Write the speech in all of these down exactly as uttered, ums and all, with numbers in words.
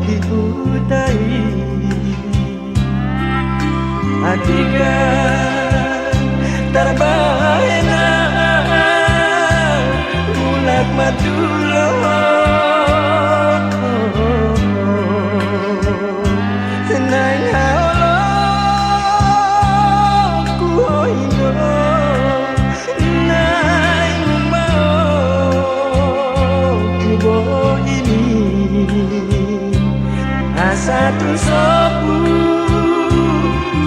Di huta i. Atik tarbahen ahu mulak mandok. Naeng haholongku ho i do. Naeng maup bohimi asa tung sombu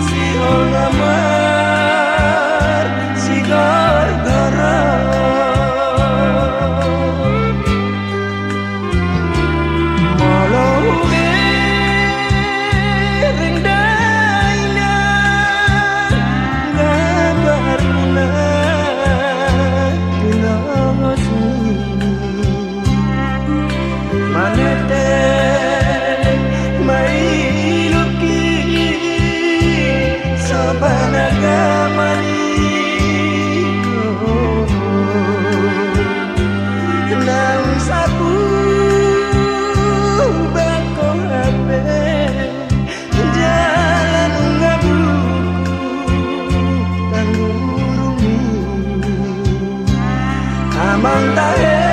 siholongan sigorgor. Molo hubereng dainang gambarmuna di longosmi, manetek ma i luki sopan agama ni ho. Naung sapu bako hape jala nunga buku tanggurungmi. Amang tahe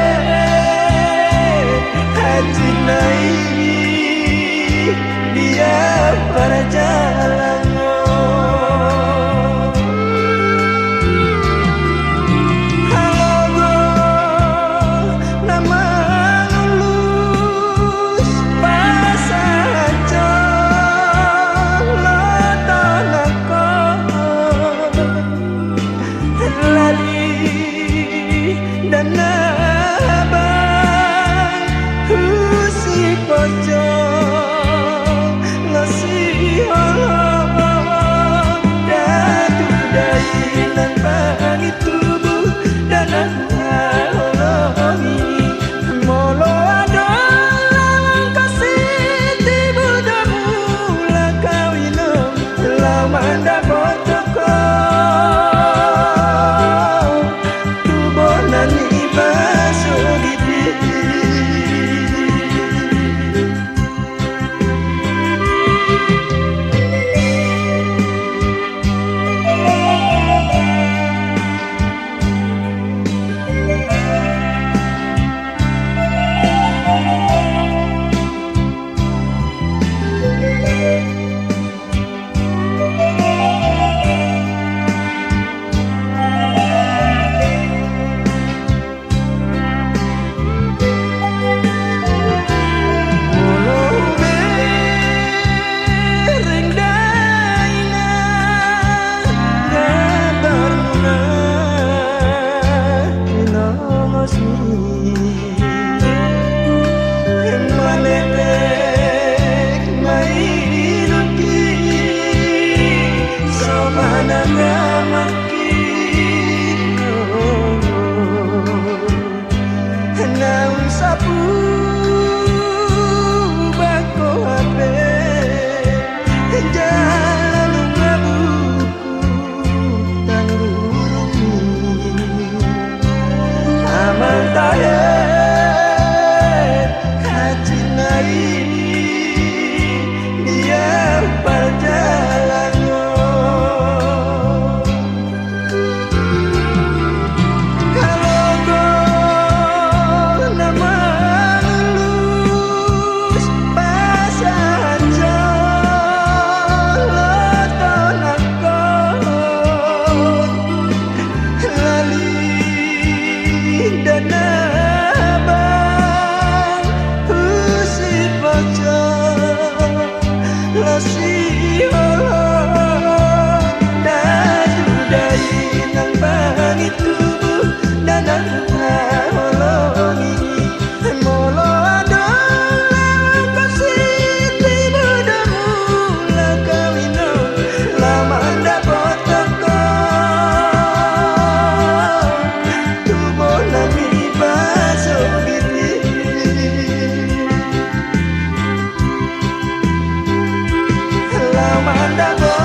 hansit na i dia parjalangon. Halogo na mangulus pasahat jolo tonangkon. Lali danabang hu sipojong na siholong datu dainang pangintubu danang haholongi. Molo adong laho ho sitibu do mulak au inom laho mandapothon ho tu bona ni basogit i. Molo hubereng dainang gambarmuna di longosmi, manetek ma i luki sopan agama ni ho. Naung sapu bako hape jala nunga buku tanggurungmi. Amang tahe hansit na i dia parjalangon. Halogo na mangulus pasahat jolo tonangkon. Lali danabang hu sipojong na siholong datu dainang pangintubu danang haholongi. Molo adong laho ho sitibu do mulak au inom laho mandapothon ho tu bona ni basogit i. Laho mandapothon